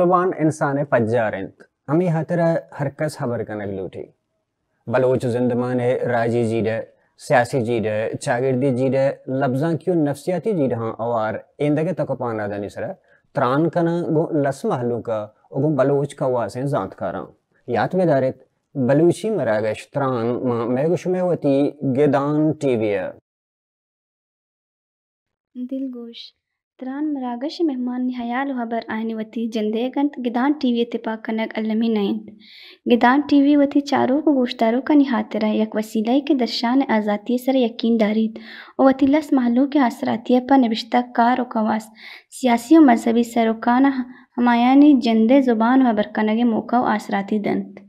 زبان انسان ءِ پجار انت، ہمے ہاترا ہر کس ہبر کنگ لوٹی۔ بلوچ زندمان ءِ راجی جیڑہ، سیاسی جیڑہ، چاگردی جیڑہ، لبزانکی و نفسیاتی جیڑہاں ہوار ایندگہ تک و پہنادانی سرا تران کناں گوں لس مہلوک ءَ و گوں بلوچ کواسیں زانتکاراں۔ یات بداریت، بلوچی مراگش تران ماں مئے گوں شمئے وتی گدان ٹی وی ءَ۔ دلگوش، تران مراگش ءِ مہمانانی ہیال و ہبر آیانی وتی جندئیگ انت، گدان ٹی وی ءِ تپاک کنگ المی نہ انت۔ گدان ٹی وی وتی چاروک و گوشداروکانی ہاترا یک وسیلہ یے کہ درشان ءِ آزاتی ءِ سرا یقین داریت و وتی لس مہلوک ءِ آسراتی ءَ پہ نبشتہ کار و کواس، سیاسی و مذہبی سروکاناں ہمایانی جند ءِ زبان و ہبر کنگ ءِ موقع و آسراتی دنت۔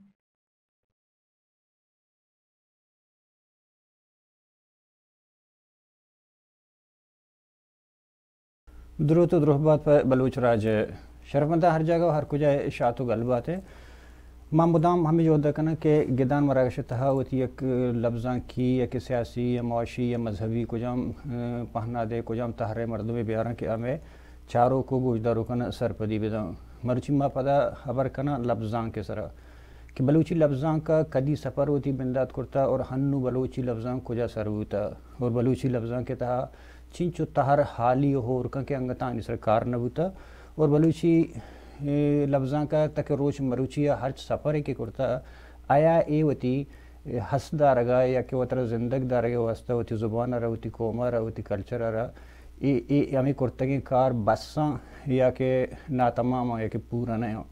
دروت و دروہ بات پہ بلوچ راج ءِ شرفمنداں، ہر جاگہ و ہر کجا شات و گل بات ئے۔ ما مدام ہمے جہد ءَ کناں کہ گدان مراگش ءِ تہا وتی یک لبزانکی یا کہ سیاسی یا معاشی یا مذہبی کجام، ءَ، پہنادے، کجام تہر ءِ مردمے بیاراں کہ ہمے چاروک و گوشداروکاں سرپدی بداں۔ مرچی ما پدا ہبر کناں لبزانک ءِ سرا کہ بلوچی لبزانک ءَ کدی سفر وتی بندات کرتہ اور ہنو بلوچی لبزانک کجا سر بوتہ اور بلوچی لبزانک ءِ تہا چنچو تہر حالی و ہور کن کہ انگت آنی سر کار نہ بوتہ اور بلوچی، اے، لبزانک ءَ تک روچ مروچی ءَ ہرچ سفرے کہ کرتہ، آیا اے وتی، اے، ہست دارگ ءَ یا کہ وترا زندگ دارگ ءِ واستہ وتی زبان ءَ را، وتی قوم ءَ را، وتی کلچر ءَ را اے، اے ہمے کرتگیں کار بساں یا کہ ناتماماں یا کہ پورا نہ آں۔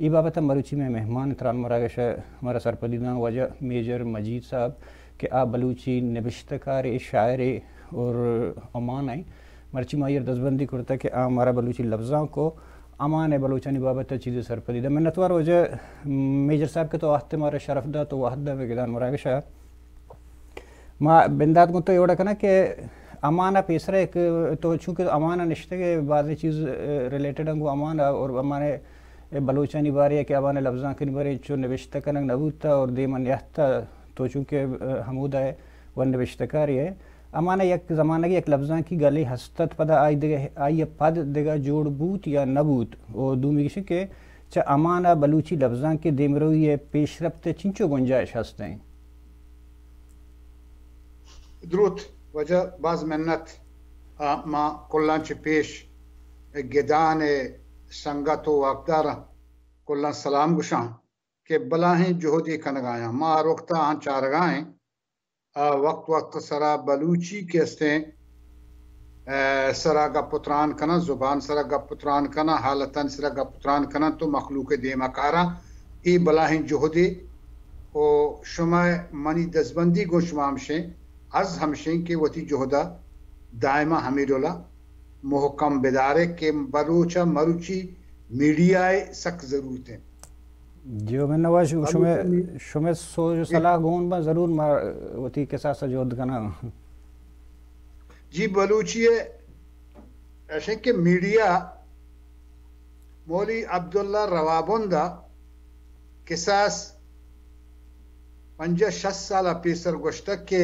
اے بابت ءَ مروچی مئے مہمان تران مراگش ءَ مارا سرپدی داں واجہ میجر مجید صاحب کہ آ بلوچی نبشتہ کارے، شاعرے اور عمان ءَ۔ مرچی ما آئی ءَ دزبندی کرتگ کہ آ مارا بلوچی لبزانک و عمان ءِ بلوچانی بابت ءَ چیزے سرپدی داں۔ منتوار واجہ میجر صاحب کہ تو وہد ءَ مارا شرف دات و وہد دات مئے گدان مراگش ءَ۔ ما بندات گوں تو اے وڑا کناں کہ عمان ءَ پیسرا یک، تو چونکہ عمان ءَ نشتگ ئے، بازیں چیز، ءَ، ریلیٹڈ انت گوں عمان ءَ اور عمان ءِ بلوچانی بارے ءَ کہ عمان ءِ لبزانکانی بارے ءَ چو نبشتہ کنگ نہ بوتہ اور دیم ءَ نیاتہ، تو چونکہ، ءَ، ہمودا ئے و نبشتہ کارے ئے۔ عمان ءَ یک زمانگے یک لبزانکی گلے ہست ات، پدا آئی دگہ، آئی ءَ پد دگہ جوڑ بوت یا نہ بوت؟ و دومی گشے کہ چہ عمان ءَ بلوچی لبزانک ءِ دیمروی ءِ پیشرپت ءِ چنچو گنجائش ہست انت؟ دروت واجہ، باز منت۔ آ، ما کلاں چہ پیش گدان ءِ سنگت و واکداراں کلاں سلام گشاں کہ بلاہیں جہدے کنگ ءَ آیاں۔ ما ہر وقت ءَ آں چارگ ءَ ایں۔ آ، وقت وقت ءِ سرا بلوچی کہ استیں، ءَ، سرا گپ و تران کناں، زبان سرا گپ و تران کناں، حالتانی سرا گپ و تران کناں تو مخلوق ءِ دیما کاراں۔ اے بلاہیں جہدے و شما، منی دزبندی گوں شما ہمشیں، عرض ہمشیں کہ وتی جہدا دائما ہمے ڈولا مہکم بدارے کہ بلوچ ءَ مروچی میڈیا ءِ سک ضرورت انت۔ جی، من نواز شمے، بلوچی می- شمے سوج و جی۔ صلاح گون با، ضرور ما وتی کساس ءَ جہد کناں۔ جی، بلوچی ءِ اشیں کہ میڈیا مولوی عبداللہ روابند ءَ کساس پنجاہ شست سال ءَ پیسر گوشتگ کہ،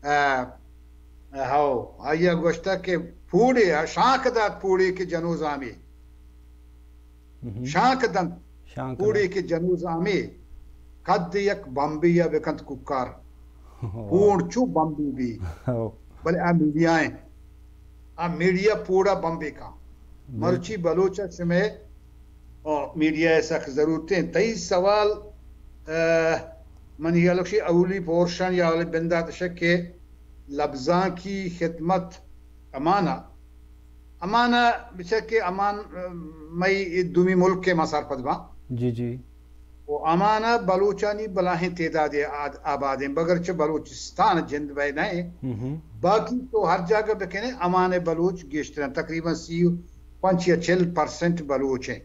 ءَ، ءَ، ہو، آئی ءَ گوشتگ کہ پوڑے ءَ شانک دات، پوڑے کہ جنوزامے۔ مہم۔ شانک دنت، شانک پوڑے دنت۔ کہ جنوزامے، کد یک بمبے ءَ بکنت کوکار۔ ہو۔ پوڑ چو بمبے بی۔ ہو۔ بلے آ میڈیا انت۔ آ میڈیا پوڑا بمبے کن۔ بلے۔ مرچی بلوچ ءَ شمے، او، میڈیا ءِ سک ضرورت انت۔ تئی سوال، ءَ، منی ہیال ءَ اولی پورشن یا اولی بندات اش کہ لبزانکی خدمت عمان ءَ، عمان ءَ بچار کہ عمان، ءَ، مئی دومی ملک ءَ ما سرپد باں۔ جی، جی۔ و عمان ءَ بلوچانی بلاہیں تعدادے آد-، آباد انت، بگر چہ بلوچستان ءَ جند بئے نہ انت۔ مہم۔ باقی تو ہر جاگہ بکنے، عمان ءَ بلوچ گیشتر انت، تقریباً سی و پنچ یا چل پرسنٹ بلوچ انت۔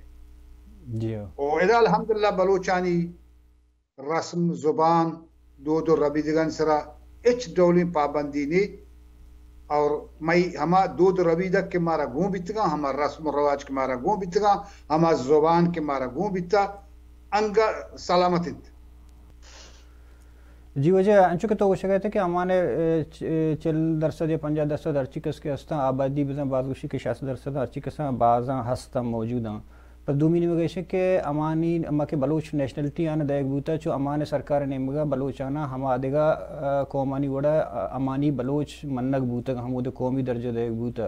جی ہاں۔ و ادا الحمدللہ بلوچانی رسم، زبان، دود و ربیدگانی سرا ہچ ڈولیں پابندی نی۔ اور مئی ہما دود و ربیدگ کہ مارا گون بیتگاں، ہما رسم و رواج کہ مارا گون بیتگاں، ہما زبان کہ مارا گون بیتا، انگا سلامت انت۔ جی واجہ، انچو کہ تو گوشگ ءَ ئے کہ عمان ءَ، اے، چ-، اے، چل درسد یا پنجاہ درسد ہرچی کس کہ ہستاں، آبادی بزاں باز گوشی کہ شست درسد ہرچی کساں، بازاں ہستاں، موجوداں۔ پس دومی نیمگ ایش کہ امانی، ما کہ بلوچ نیشنلٹی آن دئیگ بوتا، چو امان سرکار نیمگا بلوچانا ہما دگہ، آ، قومانی وڑا، آ، امانی بلوچ منگ بوتگ، ہمود قومی درجہ دئیگ بوتا۔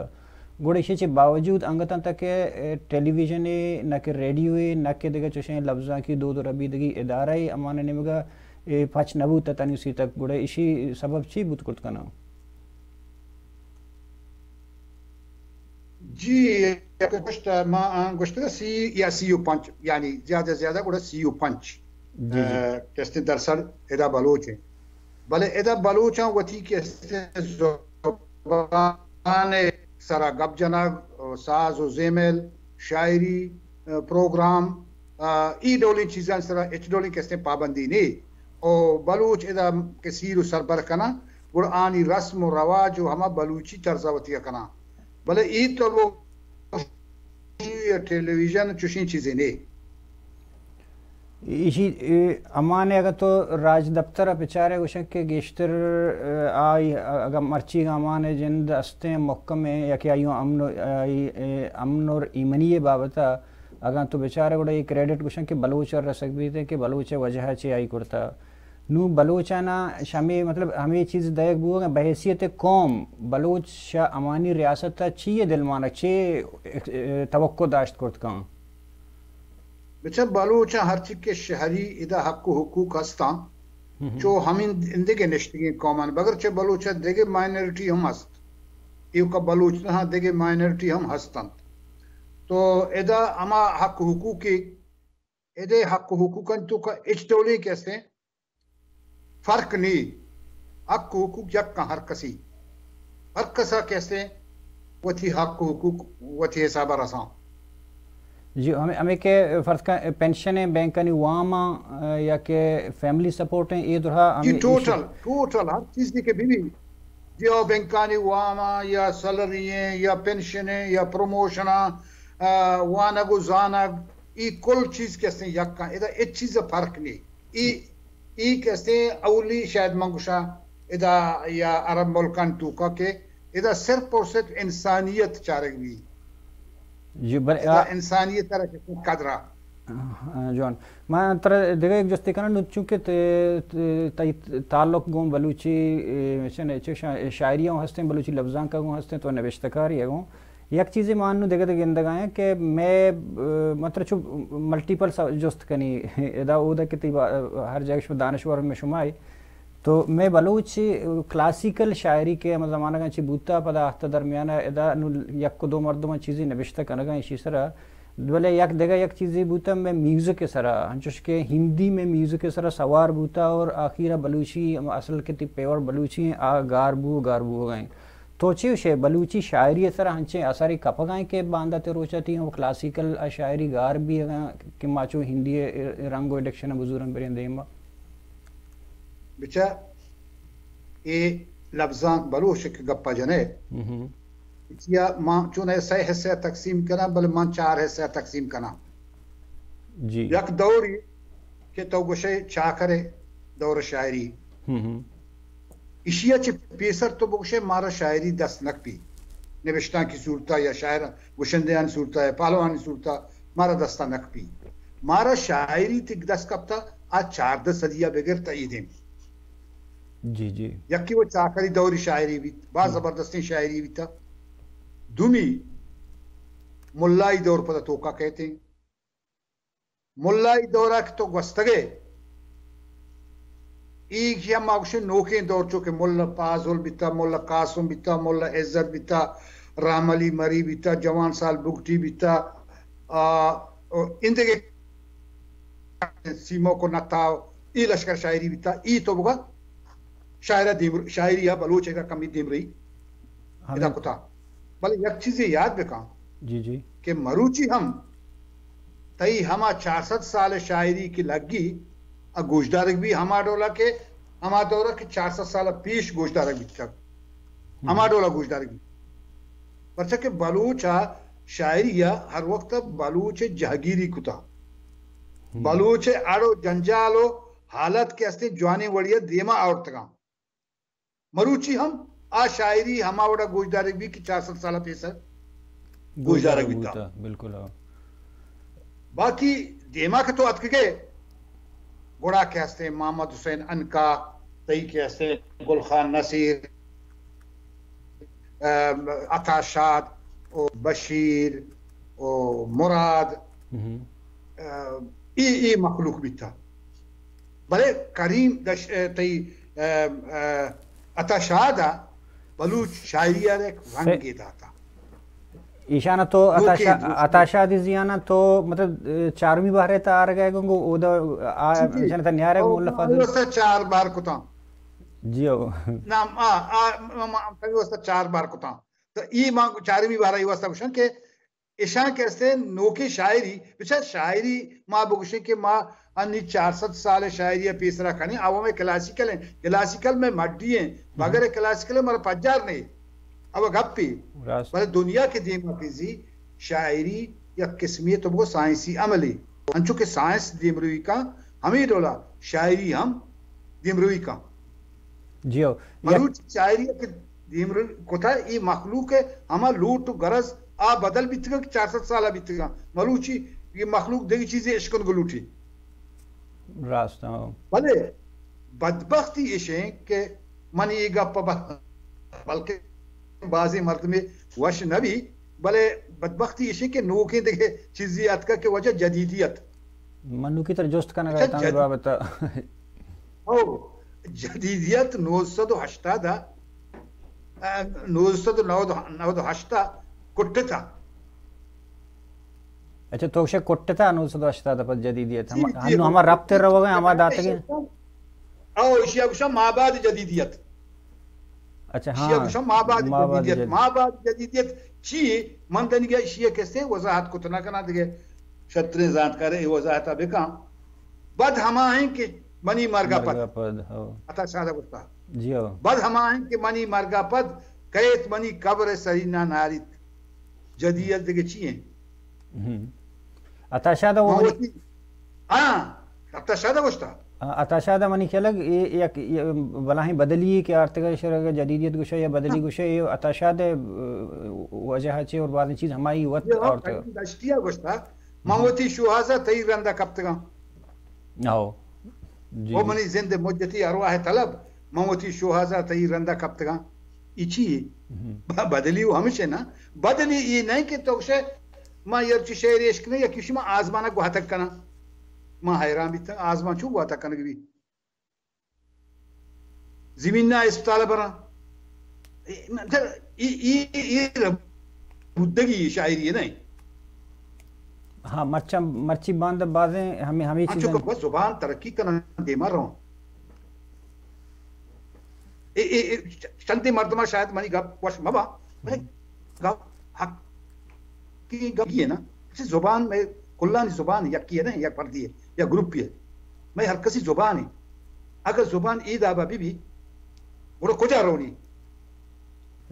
گڑا ایشی چہ باوجود انگتاں تک کہ، اے، ٹیلی ویژن اے، نہ کہ ریڈیو اے، نہ کہ دگہ چوشیں لبزانکی دود و ربیدگی ادارہ اے امان نیمگا اے پچ نہ بوت تنی سی تک، گڑا ایشی سبب چی بوت کرت کناں؟ جی، یک گوشت، ما آن گوشت سی یا سی و پنچ، یعنی زیادہ زیادہ گڑا سی و پنچ، جی، جی۔ اے، کستے درصد ادا بلوچ ہیں۔ بلے ادا بلوچاں وتی کستے زبان سرا گپ جنگ، ساز و زیمل، شاعری، اے، پروگرام، آ، ای ڈولیں چیزاں سرا ہچ ڈولیں کستے پابندی نہیں۔ او بلوچ ادا کہ سیر و سربر کناں، گڑا آنی رسم و رواج و ہما بلوچی طرز وتی کناں۔ بلے ای تو وہ ٹیلی ویژن چوشیں چیزے نہیں۔ ایشی، اے، امان اگر تو راج دفتر بچارے گوشن کہ گیشتر، اے، آئی اگر مرچی امان جند استیں محکم ہیں یا کہ آئی امن و، آئی، اے، امن اور ایمنی بابت اگاں تو بچارے گڑا اے کریڈٹ گوشن کہ بلوچ ء رسگ بیت کہ بلوچ ء وجہ چے آئی کرتا۔ نوں بلوچانا شمے مطلب ہمے چیز دئیگ بوگ بحیثیت قوم بلوچ شہ امانی ریاست ء چی ء دلمانگ چے، اے، توقع داشت کرت کن؟ بچہ بلوچاں ہرچی کہ شہری ادا حق و حقوق ہستاں، ہم۔ چو ہمین اندگہ نشتگیں قومان، بگر چہ بلوچ دگہ مائنرٹی ہم ہست۔ ایوکا بلوچ نہ دگہ مائنرٹی ہم ہستنت۔ تو ادا ہما حق و حقوق، ادے حق و حقوقاں تو کا اچ ڈولیں کہ استیں فرق نی، حق و حقوق یک ہر کسی، ہر کسا کہ استیں وتی حق و حقوق وتی حساب رساں۔ جی، ہمیں، ہمیں کہ فرض کا پینشن ہیں، بینکانی وام، آ، یا کہ فیملی سپورٹ ہیں، یہ درہا جی، ہمیں ٹوٹل، ٹوٹل ہر چیز کی کہ بھی، جی، او بینکانی وام یا سیلری ہیں، یا پینشن ہیں، یا پروموشن ہیں، آ، وانگ و زانگ، ای کل چیز کہ استیں یک ہیں، ادا ایک چیز فرق نہیں۔ ای، ای کہ استیں اولی شاید من گوشاں ادا یا عرب ملکان توکا کہ ادا صرف اور صرف انسانیت چارگ بی۔ جی، بلے ادا آ، انسانیت را کہ قدرہ۔ آ، جوان۔ من ترا دگہ یک جستے کناں، نوں چونکہ ت-، ت-، تئی تعلق گوں بلوچی، اے، چن-، چہ شا-، شاعری ہوں ہستیں، بلوچی لبزانک گوں ہستیں، تو نبشتہ کاری گوں۔ یک چیزے ما انوں دگہ دگہ گندگ آیاں کہ مئے، اے، مطلب چو ملٹیپل سا-، جست کنی، ادا اودا کہ تئی با-، ہر جگہ شما دانشور میں شما ئے۔ تو مئے بلوچ کلاسیکل شاعری کہ ہمے زمانگاں چہ بوتا، پدا آہتہ درمیان ء ادا نوں یک و دو مردماں چیزے نبشتہ کنگاں ایشی سرا، بلے یک دگہ یک چیزے بوتا مئے میوزک ء سرا، انچوش کہ ہندی مئے میوزک ء سرا سوار بوتا اور آخیر ء بلوچی ہم اصل کہ تئی پیور بلوچی ہیں، آ گار بو، گار بوگا ہیں۔ تو چے گوشے، بلوچی شاعری ء سرا ہنچیں اثرے کپگا ہیں کہ باندا تے روچا تئی ہم کلاسیکل ء شاعری گار بیگا کہ ما چو ہندی ء رنگ و ڈکشن ء بزورن بریں دیما؟ بچا اے لبزانک بلوچ کہ گپا جنے، ہم۔ اتیا ما چون اے سئے حصہ تقسیم کناں، بلے من چار حصہ تقسیم کناں۔ جی۔ یک دوری کہ تو گوشے چاکرے دور شاعری۔ ہم۔ اشیا چہ پیسر تو بگوشے مارا شاعری دست نکپی۔ نبشتانکی صورتا یا شاعر گوشندیانی صورتا یا پہلوانی صورتا مارا دستا نکپی۔ مارا شاعری تک دست کپتا آ چاردہ صدیا بگر تا ای دیم۔ جی، جی۔ یکی وہ چاکری دوری شاعری بیت، باز ہم۔ زبردستیں شاعری بیتا۔ دومی ملائی دور پدا توکا کہتے ہیں۔ ملائی دورا کہ تو گوستگے، ای کہ ما گوشے نوکیں دور چو کہ ملا پازل بیتا، ملا قاسم بیتا، ملا عزت بیتا، رحم علی مری بیتا، جوان سال بگٹی بیتا، آ، او، اندگہ سیمو کو نتا، ای لشکر شاعری بیتا، ای تو بگا شاعرہ دیم، شاعری یا بلوچ اگا کمی دیم رہی۔ ہمیں۔ ادا کتا۔ بلے یک چیزے یاد بکن جی، جی۔ کہ مروچی ہم تئی ہما چار سد سال شاعری کہ لگی، ا گوشدارگ بی ہما ڈولا کہ ہما دورا کہ چار سد سال پیش گوشدارگ بیتگ۔ ہما ہم۔ ڈولا گوشدارگ بی۔ پرچا کہ بلوچ ء شاعری ء ہر وقت بلوچ ء جہگیری کتا۔ ہم۔ بلوچ ء اڑ و جنجال و حالت کہ استیں جوانیں وڑی ء دیما آورتگاں۔ مروچی ہم آ شاعری ہما وڑا گوشدارگ بی کہ چار سد سال پیسر گوشدارگ بیتا۔ بوتا، بالکل، ہاں۔ باقی دیما کہ تو اتکگے، گڑا کہ ہستے محمد حسین عنقا، تئی کہ ہستے گل خان نصیر، ام، عطا شاد و بشیر و مراد، ام، ای، ای مخلوق بیتا۔ بلے کریم دش-، ام، تئی، ام، ام، عطا شاد ءَ بلوچ شاعری ءَ یک رنگے داتا۔ ایشان تو عطا شا-، عطا شاد زیانا تو مطلب، اه، چارمی بہرے تا آرگا گنگو اودا آ-، جی، جی۔ ایشان تا نیارے او، مولفا دل۔ واسطہ چار بار کتاں۔ جی او۔ نام، آ، آ، ما، ما، واسطہ چار بار کتاں۔ تو ای ما چارمی بہرا ای واسطہ گوشن کہ ایشاں کہ استیں نوکیں شاعری، بچار شاعری ما بگوشیں کہ ما انی چار سد سال شاعری ءَ پیسرا کنیں، عوام کلاسیکل ہیں، کلاسیکل میں مڈی ہیں، بغیر کلاسیکل مارا پجار نہیں۔ اب گپی، راست۔ بلے دنیا کے دیما بزی شاعری یک قسمی تو بگو سائنسی عملی، انچو کہ سائنس دیمروی کا، ہمیں ڈولا شاعری ہم دیمروی کا۔ جی ہو۔ مروچی شاعری کہ دیمروی کتا، ای مخلوق ہما لوٹ و غرض آ بدل بیتگا کہ چار سد سال بیتگا۔ مروچی یہ مخلوق دیگی چیزیں اشکن گلوٹی۔ راست، ہاں۔ بلے بدبختی ایشیں کہ من یہ گپ ب-، بلکہ بازیں مردمے وش نبی، بلے بدبختی ایشیں کہ نوکیں دیگہ چیزی اتکا کہ وجہ جدیدیت۔ من نوکی تر جست کنگا اچھا، اتاں جد-، بابت۔ او، جدیدیت نو سد و ہشتاد ءَ، ا، نو سد و نود، نود و ہشت ءَ کٹتا۔ اچھا، تو شے کٹتا نو سد و ہشتاد ءَ پد جدیدیت۔ ہم، جی، جی، ہنو ہما ربط روگا ہما داتگے۔ او، ایشی گوشا مابعد جدیدیت۔ اچھا، ہاں۔ ایشی گوشا مابعد جدیدیت۔ مابعد جدیدیت چی؟ من دنگا ایشی کسے وضاحت کت نہ کنا دیگہ۔ شتریں زانتکار اے وضاحت بکاں۔ بد ہما ہیں کہ منی مرگا پد۔ مرگا پد، ہو۔ عطا شاد گوشتا۔ جی ہو۔ بد ہما ہیں کہ منی مرگا پد کئیت منی قبر سرینا ناریت۔ جدیدیت دیگہ چی ہیں؟ ہم۔ عطا شاد ما وتی، ہاں، عطا شاد گوشتا۔ ہاں، عطا شاد منی خیال اے یک، یہ بلاہیں بدلی کہ آرتگا شرگ جدیدیت گوشے یا بدلی گوشے، یہ عطا شاد، ا، وجہ چے اور بعض چیز ہمائی وت یہ آرتگا۔ دشتیا گوشتا۔ من وتی شوہازا تئی رندا کپتگاں۔ او۔ جی، او جی۔ منی زند مجتی ارواح طلب، من وتی شوہازا تئی رندا کپتگاں۔ ای چی؟ ہم۔ ب-، بدلی و ہمشے نا۔ بدلی ای نہیں کہ تو گوشے، ما یرچی شعر عشق نہیں، یکی شما آزمانا گواتک کنا۔ ما حیران بیتن، آزمان چون گواتک کنگ بی؟ زمین نا اسپتال براں۔ اے، مطلب، ای، ای، ای ربودگی شاعری ہے نہیں۔ ہاں، مرچاں، مرچی باند بازیں ہمیں، ہمیں انچو چیزاں۔ کہ بس زبان ترقی کنن دیما رہوں۔ اے، اے، اے، چندے مردماں شاید منی گپ وش مبا، بلے ہم۔ گپ حق کی گپ یہ نا، زبان میں کلانی زبان یکی ہے نا، یک پردی ہے، یا گروپی ہے۔ میں ہر کسی زبان ہے۔ اگر زبان اے دابا بی بی، گڑا کجا رونی؟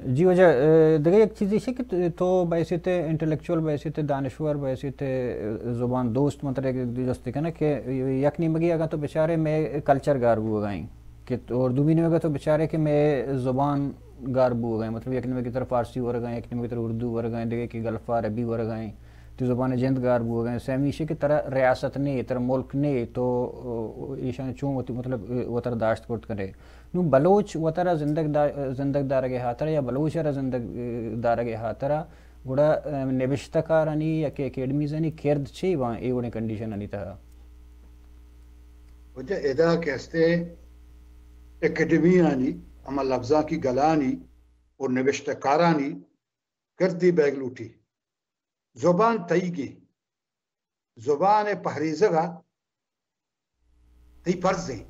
جی واجہ، اه، دگہ یک چیزی چہ کہ تو، تو بحیثیت انٹلیکچوئل، بحیثیت دانشور، بحیثیت، اه، زبان دوست، من ترا یک جستے کناں کہ یک نیمگی اگاں تو بچارے مئے کلچر گار بوگا ایں کہ تو، اور دومی نیمگا تو بچارے کہ مئے زبان گار بوگا ایں، مطلب یک نیمگی ترا فارسی ورگا ایں، یک نیمگی ترا اردو ورگا ایں، دگہ کہ گلف عربی ورگا ایں، تو زبان جند گار بوگا ایں، سیمی ایشی کہ ترا ریاست نے، ترا ملک نے، تو، اه، ایشان چون وتی، مطلب، اه، وتر داشت کرت کنے۔ نوں بلوچ وترا زندگ دا-، زندگ دارگ ءِ ہاترا یا بلوچ ءَ را زندگ، اه، دارگ ءِ ہاترا گڑا، اه، نبشتہ کارانی یا کہ اکیڈمیزانی کرد چے باں اے وڑیں کنڈیشنانی تہا؟ واجہ ادا کہ ہستے اکیڈمیانی، ہما لبزانکی گلانی اور نبشتہ کارانی کردی بیگ لوٹی۔ زبان تئیگیں۔ زبان ءِ پہریزگ ءَ تئی فرض ایں۔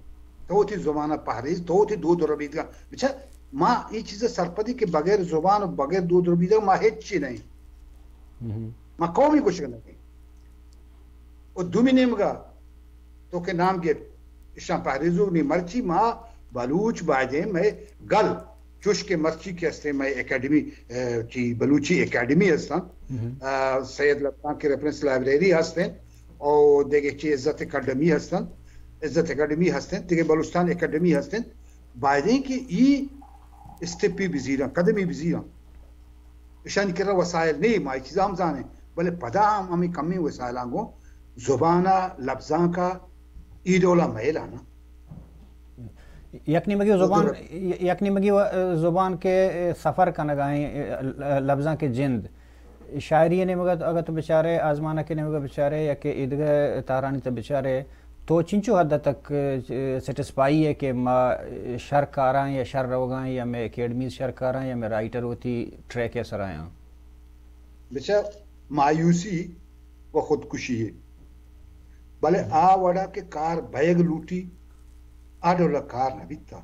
تو وتی زبان ءَ پہریز، تو وتی دود ءُ ربیدگ ءَ۔ بچار، ما اے چیز ءَ سرپدی کہ بغیر زبان ءُ بغیر دود ءُ ربیدگ ءَ ما ہچی نہ ایں۔ ہم۔ ما قومی گوشگ نہ ایں۔ ءُ دومی نیمگ ءَ تو کہ نام گپت، اشاں پہریزوک نی۔ مرچی ما بلوچ بایدیں مئے گل، چوش کہ مرچی کہ ہستیں مئے اکیڈمی، اه، چی بلوچی اکیڈمی ہستن، مہم۔ اه، سید لبزانکی ریفرنس لائبریری ہستیں، او دگہ چی عزت اکیڈمی ہستن، عزت اکیڈمی ہستیں، دگہ بلوچستان اکیڈمی ہستیں، بایدیں کہ ای استپی بزیراں، قدمی بزیراں۔ اشانی کرا وسائل نہیں، ما اے چیزا ہم زانیں، بلے پدا ہم ہمیں کمیں وسائلاں گوں زبان ءَ، لبزانک ءَ، اے ڈول ءَ مئیل آنا۔ یک نیمگی زبان، یک نیمگی زبان کہ سفر کنگائیں، لبزاں کہ جند، شاعری نیمگ ءَ اگر تو بچارے، آزمانک نیمگ ءَ بچارے یا کہ ایدگہ تہرانی تو بچارے، تو چنچو حد تک سیٹسفائی ہے کہ ما شر کاراں یا شر روگاں یا میں اکیڈمیز شر کاراں یا میں رائٹر ہوتی ٹریک ءِ سرایاں؟ بچار، مایوسی و خودکشی ہے، بلے آ وڑا کہ کار بیگ لوٹی، آ ڈولا کار نہ بیتا۔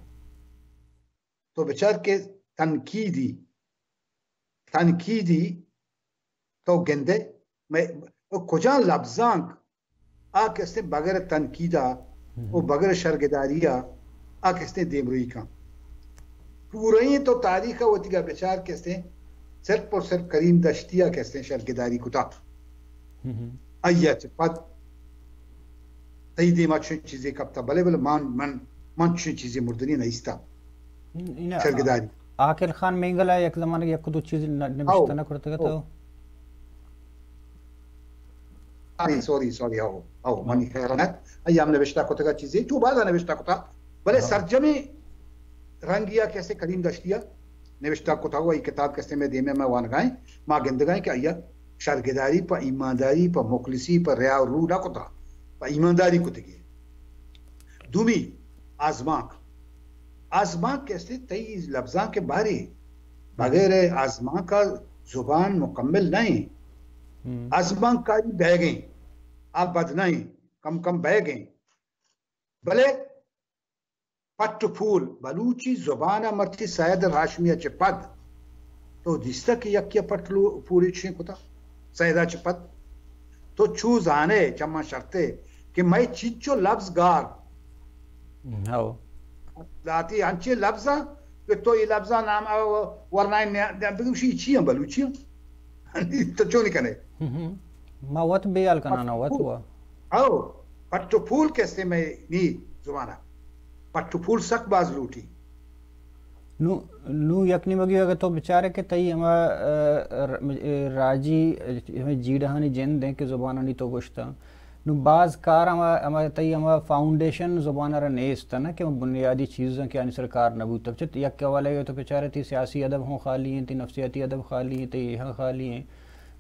تو بچار کہ تنقیدی، تنقیدی تو گندے، میں کجا لبزانک آ کستے بغیر تنقیدا و بغیر شرگداریا آ کستے دیمروی کن۔ پوریں تو تاریخ وتیگا بچار کستے صرف اور صرف کریم دشتیا کستے شرگداری کتا۔ آیا چہ پد تئی دیما چون چیزے کپتا، بلے بلے من، من، من چون چیزے مردنی نیستا۔ شرگداری۔ عاقل خان مینگل ءَ یک زمانگ یک دو چیز نبشتہ نہ کرتگ ات؟ سوری، سوری، او، او، منی خیال نہ ات۔ ایام نبشتہ کتگا چیزے، چو بعدا نبشتہ کتا۔ بلے سرجمیں رنگیا کسے کریم دشتیا نبشتہ کتا و ای کتاب کسے میں دیمے میں وانگائیں، ما گندگائیں کہ آیا شرگداری پہ ایمانداری، پہ مخلصی، پہ ریا و رو نہ کتا، پہ ایمانداری کتگی۔ دومی، آزمانک۔ آزمانک کسے تئی لبزانک بارے، بغیر آزمانک زبان مکمل نہیں۔ آزمانک کاری بیگیں، آ بد نہیں، کم کم بیگیں۔ بلے پٹ و پول بلوچی زبان ءَ مرچی سید ہاشمی ءَ چہ پد تو دیستہ کہ یکے ءَ پٹ و پولے چشیں کتا؟ سید ءَ چہ پد تو چو زانے چہ من شرتے کہ مئے چنچو لبز گار داتی انچیں لبزاں کہ تو اے لبزاں نام ورنائیں بگوشی چی ہیں بلوچی ہیں؟ تو چونی کنے؟ ما وت بیال کنانا وت وا۔ او، پٹ و پول کسے مئے نی زبان ءَ۔ پٹ و پول سک باز لوٹی۔ نو، نو یک نیمگی اگر تو بچارے کہ تئی ہما، ا، ر-، ا، راجی، ا، ہمے جیڑہانی جند ہیں کہ زبانانی تو گوشتا۔ نو باز کار ہما، ہما تئی ہما فاؤنڈیشن زبان ءَ را نیست نا کہ ہما بنیادی چیز ہیں کہ آنی سر کار نہ بوتا۔ چت یک حوالے تو بچارے تئی سیاسی ادب ہوں خالی ہیں، تئی نفسیاتی ادب خالی ہیں، تئی ہاں خالی ہیں۔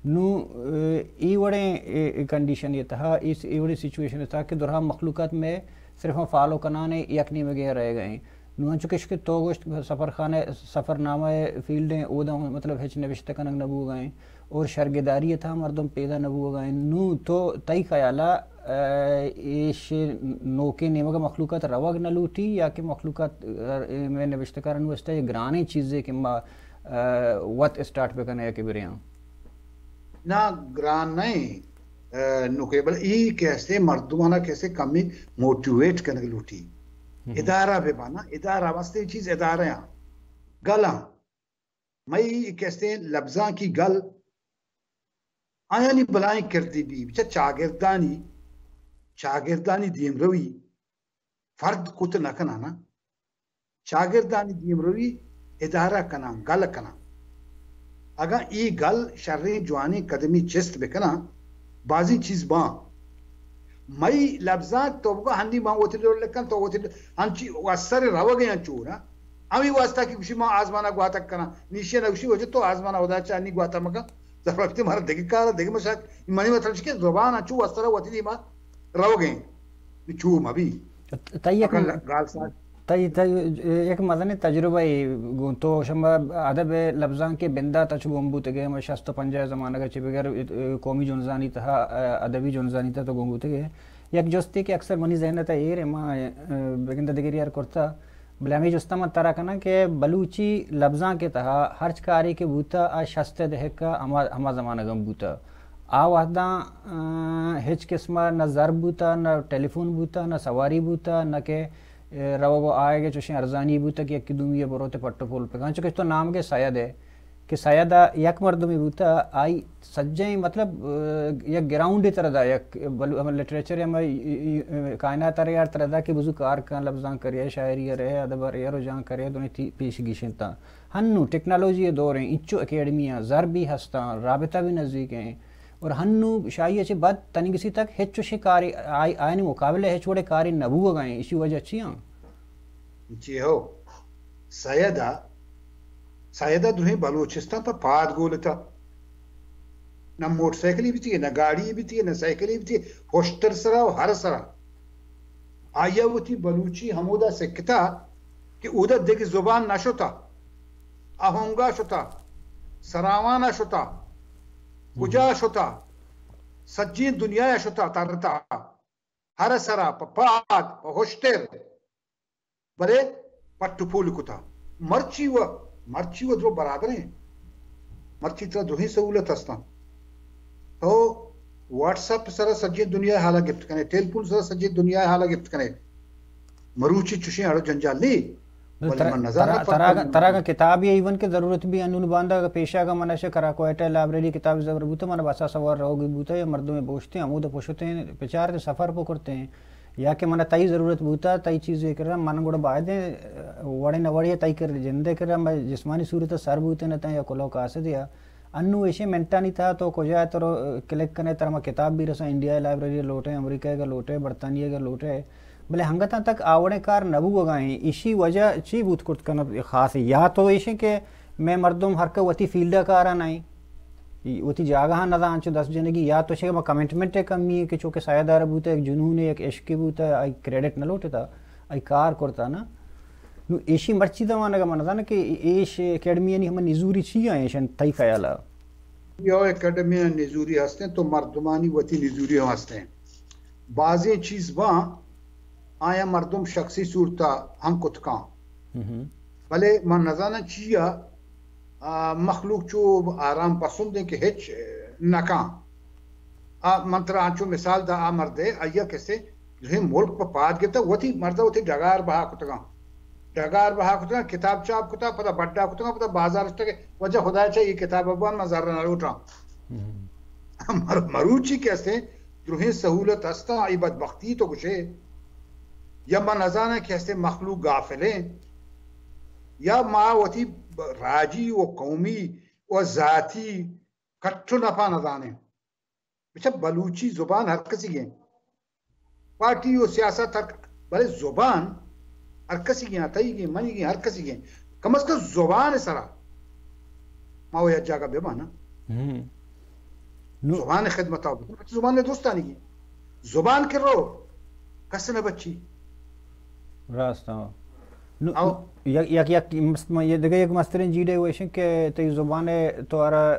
نوں، اے، اے وڑیں، اے، اے کنڈیشن ءِ تہا، اے س-، اے وڑیں سچویشن ءِ تہا کہ درہا مخلوقات مئے صرف ہم فالو کنان ءَ یک نیمگے ءَ رہ گئے۔ نوں انچو کش کہ تو گوشت سفر خانہ، سفر نامہ ءِ فیلڈ ایں، اودا مطلب ہچ نوشتہ کنگ نہ بوگا ایں اور شرگداری ءِ تہا مردم پیدا نہ بوگا ایں۔ نوں تو تئی خیال ءَ، اے، ایش نوکیں نیمگ ءَ مخلوقات روگ نہ لوٹی یا کہ مخلوقات، اے، مئے نوشتہ کارانی واسطہ یہ گرانیں چیزے کہ ما ءَ وت اسٹارٹ بہ کن ءَ کہ برے آں؟ نا، گران نہ ایں، ءَ، نوکے، بلے ای کہ ہستے مردمانا کہ ہستے کمی موٹیویٹ کنگ لوٹی۔ ادارہ بہ بانا، ادارہ واسطے چیز ادارہ آں۔ گل آں۔ مئی کہ ہستے لبزاں کی گل آیانی بلائیں کردی بی، بچہ چاگردانی، چاگردانی دیمروی فرد کت نہ کناں نا۔ چاگردانی دیمروی ادارہ کناں، گل کناں۔ اگاں اے گل شریں جوانیں قدمی چست بکناں، بازیں چیز باں۔ مئی لبزانک تو بگو ہنی باں وتی ڈول لکھن، تو وتی ڈول، ہنچی وسر روگ انچو نا۔ ہمیں واسطہ کہ گوشی ما آزمانہ گواتک کناں، نیشی نہ گوشی وجہ تو آزمانہ ہدا چا نی گواتا مکن۔ ضرورت مارا دگہ کار، دگہ مشاک، منی مطلب کہ زبان انچو وسر وتی دیما روگ ایں، چو مبی۔ تئی یک اگاں ل-، گال ساز۔ تئی، تئی یک مزنیں تجربہ اے گوں تو شما ادب ءِ لبزانک ءِ بندات ءَ چو گون بوتگ ئے، ہمے شست ءُ پنجاہ ءِ زمانگ ءَ چہ بگر، ءَ، قومی جنزانی تہا، ءَ، ادبی جنزانی تہا تو گون بوتگ ئے۔ یک جستے کہ اکثر منی ذہن ءِ تہا ایر ایں، ما، ءَ، بگندہ دگری ار کرتا، بلے ہمے جستا من ترا کناں کہ بلوچی لبزانک ءِ تہا ہرچ کارے کہ بوتا، آ شست ءِ دہک ءَ ہما، ہما زمانگ ءَ بوتا۔ آ وہداں، ءَ، ہچ قسم ءَ نہ زر بوتا، نہ ٹیلی فون بوتا، نہ سواری بوتا، نہ کہ، ءَ، روگ ءُ آیگ ءِ چوشیں ارزانی بوتا کہ یکے دومی ءَ بروت ءُ پٹ ءُ پول بکن۔ چونکہ تو نام گے سید ئے کہ سید ءَ یک مردمے بوتا، آئی سجہیں مطلب، ءَ، یک گراؤنڈے ترا دا، یک بلو-، ہمے لٹریچر یا ہمے، ءَ، کائنات ءَ را یار ترا دا کہ بزو کار کن، لبزانک ءَ رئے، شاعری ءَ رئے، ادب ءَ رئے، رجانک ءَ رئے، دونی تی پیش گیشنتاں۔ ہنو ٹیکنالوجی ءِ دور ایں، انچو اکیڈمی آں، زر بھی ہستاں، رابطہ بھی نزدیک ایں، اور ہنو شاہی چہ بعد تنی گسی تک ہچ چوشیں کاری آئی، آیانی مقابلہ ہچ وڑے کاری نہ بوگا ہیں، اسی وجہ چی ہاں؟ جی ہو، سید ء، سید ء درہیں بلوچستان پہ پاد گولتا۔ نہ موٹر سائیکلی بیتی، نہ گاڑی بیتی، نہ سائیکلی بیتی، ہشتر سرا و ہر سرا۔ آئی ء وتی بلوچی ہمودا سکتا کہ اودا دگہ زبان نہ شتا، اہونگا شتا، سراوانا شتا، کجا شتا، سجین دنیا شتا ترتا، ہر سرا پہ پاد، پہ ہشتر، بلے پٹ و پول کتا۔ مرچی و، مرچی و درو برابر ہیں۔ مرچی ترا درہیں سہولت ہستاں۔ تو واٹس ایپ سرا سجیں دنیا حالا گپت کنے، ٹیلیفون سرا سجیں دنیا حالا گپت کنے۔ مروچی چوشیں اڑ و جنجال نی۔ بلے من نزاناں ترا، ترا، ترا کتابی ایون کہ ضرورت بھی انون باندا کہ پیشا کا من اش کرا کوئٹہ لائبریری کتاب زبر بوتا، من بسا سوار روگی بوتا یا مردم بوشتے ہمود پشتے پچار تے سفر پکرتے ہیں۔ یا کہ من تئی ضرورت بوتا، تئی چیزے کرا، من گڑا باید وڑے نہ وڑے تئی کر جندے کرا، میں جسمانی صورت سر بوتے نہ تا یا کلو قاصد یا۔ انو ایشے منٹانی تھا تو کجا ترو کلک کنے تر ما کتاب بھی رسا، انڈیا لائبریری لوٹے، امریکہ کا لوٹے، برطانیہ کا لوٹے۔ بلے ہنگتاں تک آوڑیں کار نہ بوگا ہیں۔ ایشی وجہ چی بوت کرت کن خاص؟ یا تو ایشیں کہ میں مردم ہر کہ وتی فیلڈا کارا نہیں، وتی جاگہاں نہ داں چو دست جنگی، یا تو شے ما کمٹمنٹ کمی ہے کہ چونکہ سایہ دار بوتا، ایک جنون ہے، ایک عشق بوتا، آئی کریڈٹ نہ لوٹتا، آئی کار کرتا نا۔ نو ایشی مرچی زمانہ کا من زاناں کہ ایش اکیڈمی یعنی ہم نزوری چی ہیں ایشن تئی خیالا؟ یا اکیڈمی نزوری ہستیں تو مردمانی وتی نزوری ہم ہستیں۔ بازیں چیز باں آیا مردم شخصی صورتا ہم کتکاں۔ بلے من نزاناں چیا، آ، مخلوق چو آرام پسند ہیں کہ ہچ نکاں۔ آ، من ترا انچو مثال دا آ مردے، آیا کسے درہیں ملک پہ پاد گتا، وتی مردا وتی ڈگار بہا کتگاں۔ ڈگار بہا کتگاں، کتاب چاپ کتا، پدا بڈا کتگاں، پدا بازار اشتگ، وجہ خدا چا یہ کتاب بان من زر نہ لوٹاں۔ مر-، مروچی کہ ہستیں، درہیں سہولت ہستاں، اے بدبختی تو گشے۔ یا ما نزاناں کہ ہستیں مخلوق غافلیں، یا ما وتی راجی و قومی و ذاتی کٹ و نپا نزانیں۔ بچہ بلوچی زبان ہر کسی گیں۔ پارٹی و سیاست ہر، بلے زبان ہر کسی گیں، تئی گیں، منی گیں، ہر کسی گیں۔ کم از کم زبان سرا ما و یک جاگہ بہ بانا۔ نو زبان خدمت آ بکن، زبان دوستانی گیں۔ زبان کہ رو، کس نہ بچی۔ راست ہاں۔ نو، او۔ یک، یک، یک مست-، یہ دگہ یک مسترین جیڑے ویشن کہ تئی زبان تو آرا، آ،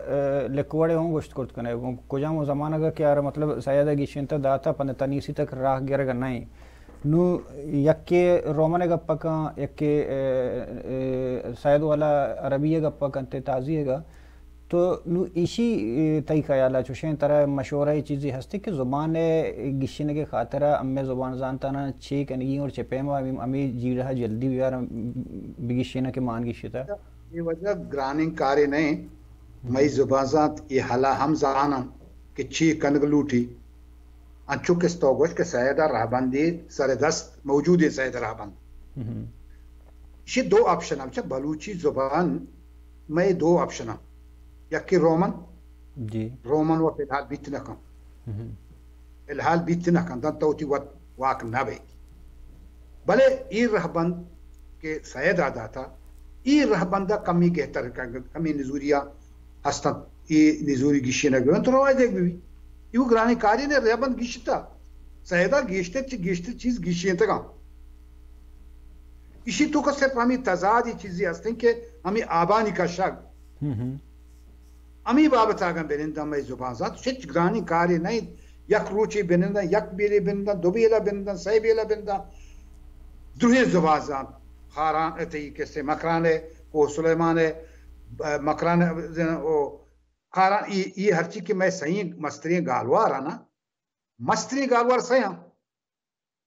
لکوڑے ہوں گوشت کرت کنے۔ کجام و زمانہ کہ آرا مطلب سید گیشنت داتا پند تنیسی تک راہ گرگ نہیں۔ نو یکے رومن گپ کن، یکے، اے، اے، سید والا عربی گپ کن تے تازی گا۔ تو نو ایشی، اے، تئی خیال ء چوشیں ترا مشورہ ء چیزے ہستے کہ زبان ء گیشینگ ء خاطر ء ہمے زبان زانتاناں چے کنگی اور چہ پیم ء ہمے، ہمے جیڑہ ء جلدی بیار بگیشیناں کہ مان گیشتہ؟ اے وجہ گرانیں کارے نہ انت۔ مئی زبان زانت اے حالا ہم زانن کہ چے کنگ لوٹی۔ انچو کہ تو گوش کہ سید ء رہبندے سر دست موجود انت، سید ء رہبند۔ ایشی دو آپشن ہم چہ بلوچی زبان مئے دو آپشن ہم۔ یکے رومن، جی۔ رومن و فی الحال بیت نہ کن۔ فی الحال بیت نہ کن، دن تو وتی وت واک نہ بے۔ بلے اے رہبند کہ سید ء داتا، اے رہبند ء کمی گہتر کن، کمی نزوری ء ہستن، اے نزوری گیشینگ بہ بنت، رواج دیگ بہ بی۔ ایو گرانیں کاری نے رہبند گیشتا۔ سید ء گیشتر چہ گیشتر چیز گیشینتگاں۔ ایشی تو کہ صرف ہمیں تضادی چیزی ہستیں کہ ہمیں آبانی کشگ۔ ہمے بابت اگاں بننداں مئے زبان زانت، ہچ گرانیں کارے نہ انت۔ یک روچے بننداں، یک بیلے بننداں، دو بیلہ بننداں، سئے بیلہ بننداں۔ درہیں زبان زانت۔ خاران ء تئی کسے مکران ء، کوہ سلیمان ء، مکران ء، او خاران ای، ای ہرچی کہ مئے سئیں مستریں گالوار ء نا، مستریں گالوار سئیاں۔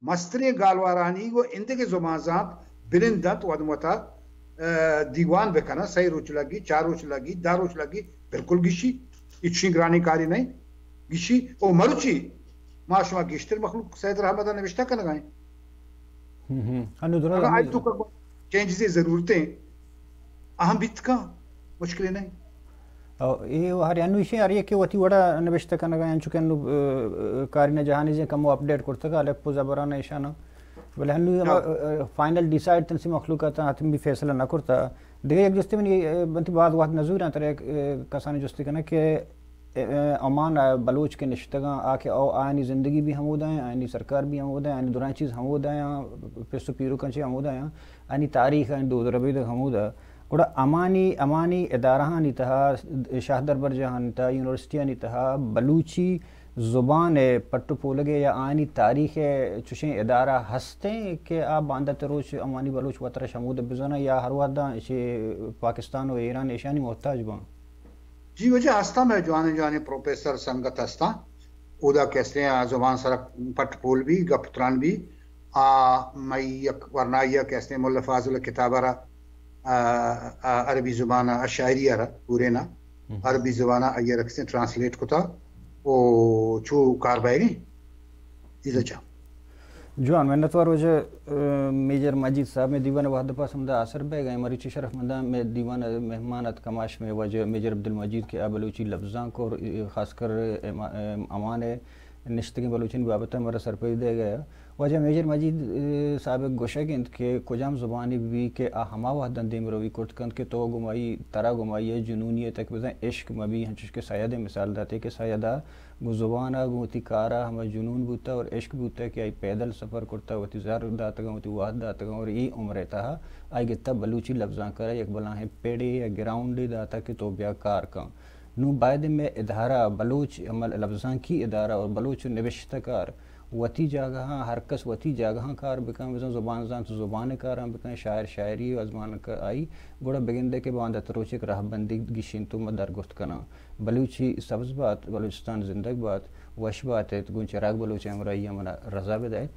مستریں گالوارانی گوں ایندگہ زبان زانت بنند انت، وت متا، ء، دیوان بکنن، سئے روچ لگی، چار روچ لگی، دہ روچ لگی، بالکل گیشی، ہچی گرانیں کارے نہ انت، گیشی۔ او مرچی ما شما گیشتر مخلوق سید رحمت ء نبشتہ کنگا ایں۔ ہم، ہم۔ انو درا اگاں ہمے آئی تو چینجزے ضرورت ہیں، اہم بیت کن، مشکلے نہ انت۔ او اے ہر انو ایشی ہر یکے وتی وڑا نبشتہ کنگا، انچو کہ انو، ا، ا، کارین جہانی زی کمو اپڈیٹ کرتگا، الف و زبران ایشانا۔ بلے انو ہما، ہاں۔ ا، ا، فائنل ڈیسائیڈ تنسی مخلوق آتا حتمی فیصلہ نہ کرتا۔ دیگہ یک جستے منی، ا، بنتی بعد وقت نزوراں ترے، ا، کسانی جستے کناں کہ، ا، ا، عمان ء بلوچ کہ نشتگاں، آ کہ او آیانی زندگی بھی ہمودا ہیں، آیانی سرکار بھی ہمودا ہیں، آیانی درائیں چیز ہمودا ہیں، پس و پیروکاں چی ہمودا ہیں، آیانی تاریخ، آیانی دود و ربیدگ ہمودا۔ گڑا امانی، امانی ادارہانی تہا، شاہ دربرجاہانی تہا، یونیورسٹیانی تہا بلوچی زبان ء پٹ و پولگ ء یا آنی تاریخ ء چشیں ادارہ ہستیں کہ آ باندات روچ امانی بلوچ وترا شمود بزاناں یا ہر وہداں چہ پاکستان و ایران ایشانی محتاج باں؟ جی واجہ ہستاں، مئے جوانیں جوانیں پروفیسر سنگت ہستاں، اودا کہ استیں آ زبان سرا پٹ پول بھی، گپ تران بھی۔ آ مئی یک ورنائی ء کہ استیں ملا فاضل کتاب ء را، آ، آ، عربی زبان ء شاعری ء را پورے نا عربی زبان ء آئی ء را کسیں ٹرانسلیٹ کتا او چو کار بائری۔ ایزا چا۔ جوان، منتوار واجہ، ا، میجر مجید صاحب، میں دیوان وحد پاس ہمدا آسر بہ گئے، مریچی شرف منداں، میں دیوان مہمان ات کماش میں واجہ میجر عبدالمجید کہ آ بلوچی لبزانک اور، ا، خاص کر، ا، اما-، ا، امان ء نشتگیں بلوچانی بابت ء مارا سرپدی دئیگ ء۔ واجہ میجر مجید، ا، صاحب ء گوشگ انت کہ کجام زبانے بہ بی کہ آ ہما وہداں دیمروی کرت کنت کہ تو گمائی، ترا گمائی ء جنونی ء تک بزاں عشق مہ بی، ہنچوش کہ سید ء مثال داتے کہ سید ء گوں زبان ء گوں وتی کار ء ہما جنون بوتہ اور عشق بوتہ کہ آئی پیدل سفر کرتہ، وتی زر داتگاں، وتی وہد داتگاں اور اے عمر ء تہا آئی گتہ بلوچی لبزانک ء را یک بلاہیں پڑے یا گراؤنڈے داتہ کہ تو بیا کار کن۔ نوں باید مئے ادارہ، بلوچ عمل لبزانکی ادارہ اور بلوچ نبشتہ کار وتی جاگہاں، ہر کس وتی جاگہاں کار بکن، بزاں زبان زانت زبان کاراں بکن، شاعر شاعری و ازمان ک-، آئی گڑا بگندے کہ باندات روچ یک راہبندی گیشینت و ما درگوست کناں۔ بلوچی سبز بات، بلوچستان زندگ بات، وش بات ات، گوں چراگ بلوچ ہمراہی ء منا رضا بدئیت۔